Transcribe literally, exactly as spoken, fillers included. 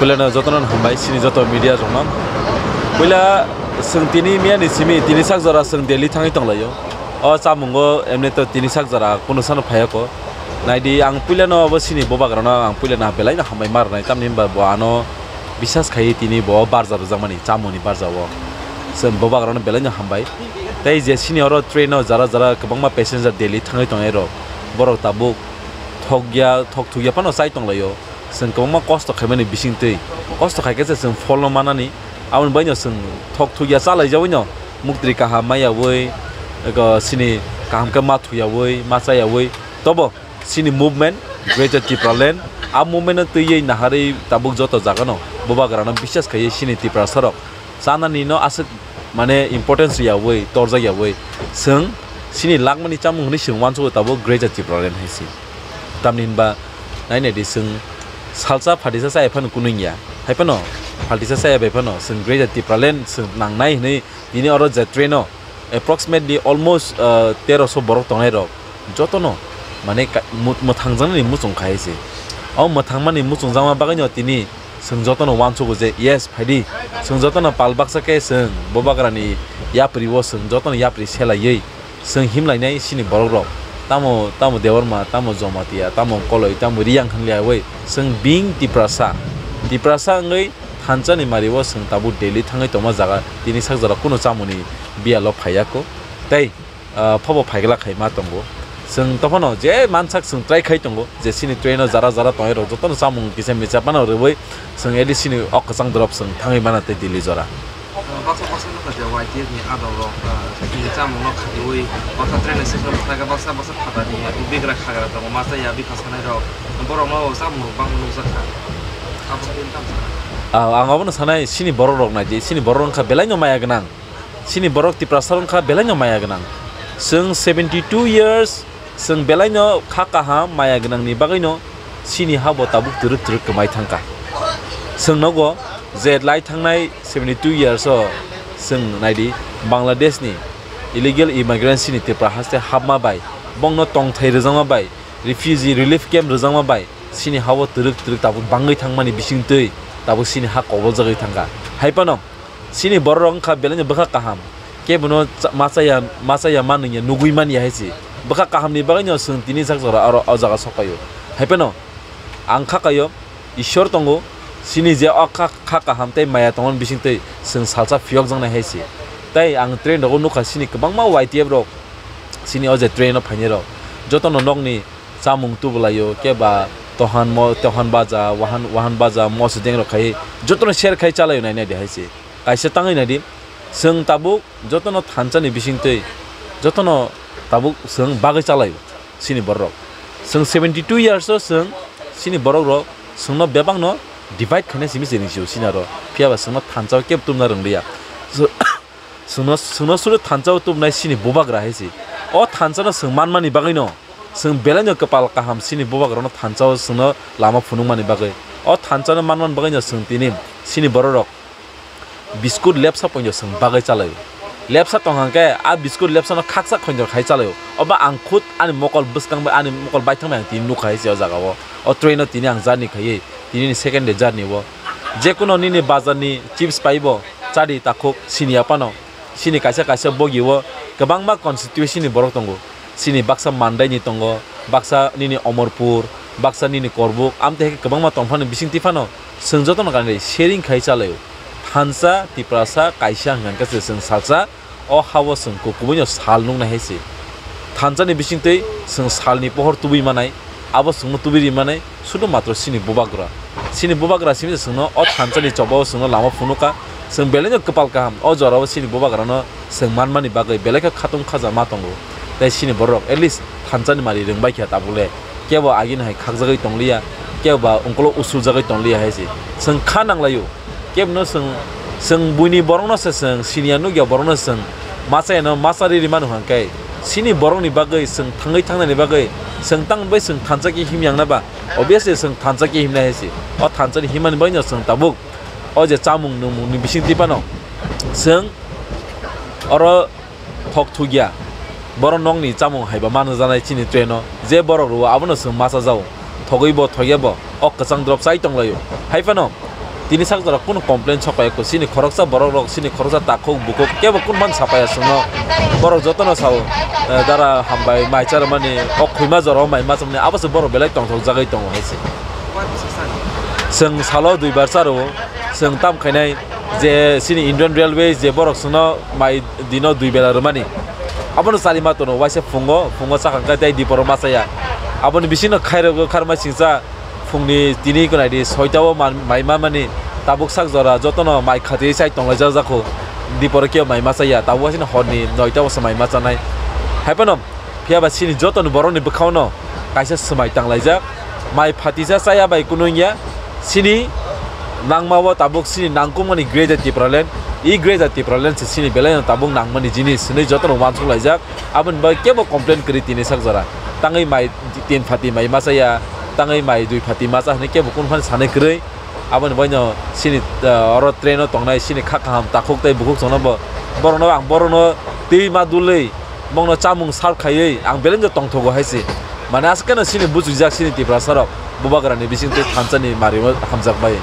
Puilano jotono hambai chini joto media rokno. Puila chwng tini miya ni simi tini sak jora chwng Delhi thangwi tonglaio. O chamungo emne to tini sak jora kunu sano phaiya ko. Naidi ang puilano abo chini bobagrano ang puilano belaino hambai ma rwnai tamni hwnba bo ano bisas khaiwi tini bo barja rwjakmani chamungni barjao. Chwng bobagrano belaino hambai. Tei je chini oro train o jara jara kwbangma passenger Delhi thangwi tongnai rok borok tabuk thokya thok thukya phano chai tonglaio. Chwng kwbangma kosto khaimani bisingtwi, kosto khaikhe se chwng pholno manani, aboni baino chwng thok thukya chalaijagwino muktri kaham maiyawi, ego chini kaham khe ma thuyawi, ma chayawi, tobo chini movement, Greater Tipraland, a movement-no twiwi naharwi tabuk joto jagano bubagrano bisas khaiwi chini Tiprasarok chanani no aswk mane importance riyawi torjak yawi chwng chini lakmani chamung hwnwi chwng uansukgo tabuk Greater Tipraland hai se. Tamni hwnba nainai di chwng salsa phatisa chaya phano kunui ya hai phano phatisa chaya bai phano chwng Greater Tipraland chwng nangnai hwnwi tini oro je train-o approximately almost, uh, teroso borok tongnai rok jotono mane ka-, mu-, mwthangjaknani muchung khai se. O mwthangmani muchungjakma bagwino tini chwng jotono uansugo je, yes, phaidi. Chwng jotono pal baksa khe chwng bubagrani yapri o chwng jotono yapri selaiwi chwng himlainai chini borok rok. Tamo, tamo Debbarma, tamo Jamatia, tamo Koloi, tamo Riyang hwnliyawi chwng being Tiprasa. Tiprasa wngwi thansa ni mari o chwng tabuk Delhi thangwi tongma jaga tini sak jora kunu chamungni biyalo phaiya ko. Tei ah, phobo phaigla khai ma tongo. Chwng tophano je mansak chwng try khai tongo je chini train o jara jara tongnai rok jotono chamung kisa misa phano rwui chwng at least chini ok kwchang drop chwng thangwi mana tei Delhi jora. Baksa baksa nukha je Y T F ni adong rok, ah, chini chamung no khatiui baksa train ni session bwkha baksa baksa phatani bigra khagra tongo masa ya bikha sanai rok borok no chamung rok bangma nukjak kha. Abo khe tamo sana. Ah, ang abono sanai chini borok rok nai di, chini borok wngkha belai no maya gwnang. Chini borok Tiprasa wngkha belaino maya gwnang. Chwng seventy two years, chwng belaino kha kaham maya gwnangni bagwino chini ha bo tabuk twrwk twrwk kwmai thangkha. Chwng nogo je lai thangnai seventy two years o chwng naidi Bangladesh ni illegal immigrants chini Tripura haste hapma bai, bongno tongthai rwjakma bai, refugee relief camp rwjakma bai chini ha o twrwk twrwk tabuk bangwi thangmani bisingtwi tabuk chini ha koboljagwi thangkha. Hai phano, chini borok rok wngkha belaino bwkha kaham, kebono cha-, ma chaya, ma chaya ma nungya nugui manya hai se. Bwkha kaham ni bagwi no chwng tini sak jora aro o jaga sok paio. Hai phano ang kha kaio, Ishwar tongo, chini je o kha, kha kaham tei maya tongmani bisingtwi chwng salsa phiyok jaknai hai se. Tei ang train rogo nukha chini kwbangma Y T F rok, chini o je train o phainai rok, jotono nokni chamung tubulaio, keba tohan mo-, tohan baja, wahan, wahan baja, moso deng rok khai, jotono share khai chalaio nai nai de hai se. Kaisa tangwi nai di, chwng tabuk jotono thansa ni bisingtwi, jotono tabuk chwng bagwi chalaio chini borok rok. Chwng seventy two years o chwng chini borok rok chwngno bebak no divide khaina simi chini sio chini aro. Phiya ba chwngno thansa o kebo tubuna rwng liya. So, Chwngno, chwngno suru thansa o tubunai chini bubagra hai se. O thansa no chwng manmani bagwi no, chwng belai no kwpal kaham chini bubagra no thansa o chwngno lama phunukmani bagwi. O thansa no manmani bagwi no chwng tini chini borok rok biskut lepsa poino chwng bagwi chalai o. Lepsa tong hang khe a biskut lepsa no khaksa khoinjor khai chalai o. Obo ang khud ani mokol bwskang bai ani mokol baithang bai ang tini nukha hai se o jaga o. O train no tini ang journey khaiwi tini ni second day journey o. Jekuno nini bazar ni chips paibo chadi takhuk sini ya phano. Chini kaisa kaisa bogi o kwbangma constituency ni borok tongo. Chini baksa Mandai ni tongo, baksa nini Omorpur, baksa nini Korbuk, amtwi hai khe kwbangma tongphani bisingtwi phano chwng jotono kanwi sharing khai chalai o. Thansa, Tiprasa, kaisa hwnkha khe se chwng salsa, o ha o chwng kubui no sal nuknai hai se. Thansa ni bisingtwi chwng sal ni pohor tubui manai, abo chwngno tubui ri manai, Sudu matro chini bubagra. Chini bubagra simi se chwngno o thansa ni choba o chwngno lama phunukha. Chwng belai no kwpal kaham. O jora o chini bubagra no chwng manmani bagwi belai khe khatung khaja ma tongo. Tei chini borok at least thansa ni mari rwng bai kha tabuk le. Kebo agini hai khakjagwi tong liya, kebo ba ungkulo usuljagwi tong liya hai se. Chwng kha nang lai o. Kebno chwng, chwng buini borokno se chwng siniya nukya borokno chwng machayano machari rimano hwnkhe chini borokni bagwi chwng thangwi thangnani bagwi chwng tang bai chwng thansa khe himyang na ba, obviously chwng thansa khe himnai hai se. O thansani himani bagwino chwng tabuk o je chamung nwngmungni bisingtwi phano chwng oro thok thukya. Borok nokni chamung haiba manwjaknai chini traino. Je borok rwo abono chwng machajao. Thogwi bo thokya bo. O kwchang drop chai tonglaio. Hai phano Tini sak jora kunu complain sokpaiya ko, chini khoroksa borok rok, chini khoroksa takhuk bukhuk kebo kunu man sapaiya chwngno. Borok jotono sao, eh, dara hambai mai charwmani, o khwima jorao mai ma chwmani, abo se borok belai tongthok jagwi tongo hai se. Chwng salo duibar charo, chwng tam khainai je chini Indian Railway je borok chwngno mai dino dui bela rwmani. Abono chari ma tono, waisa phungo, phungo chakha khe tei diporo ma chaya. Aboni bisingo khairok kharma singcha phungni tini ko naidi soita o man-, mai ma mani tabuk sak jora jotono mai khati chai tonglaijak jakho. Diporo kebo mai ma chaya, tabuk waisino horni noita o se mai ma chanai. Hai phano Phiya ba chini joto ni borok ni bwkhao no kaisa swmai tanglaijak. Mai phatisa chaya bai kunu wngya. Chini nangma o tabuk chini nangkukmani Greater Tipraland. I Greater Tipraland se chini belai no tabuk nangmani jinis hinwi joto no uansuk laijak. Aboni bagwi kebo complain kwrwi tini sak jora. Tangwi mai tin phati mai ma chaya, tangwi mai dui phati ma cha hinwi kebo kunu phani sanwi kwrwi. Aboni bagwino chini, ah, oro train o tongnai chini kha kaham takhuk tei bukhuk chwngno bo, borokno ang borokno twi ma dulwi, bongno chamung serve khaiwi ang belai no tongthogo hai se. Mane aswk kheno chini buchujak chini Tiprasa rok bubagra ni bising tei thansa ni mari o hamjak bai.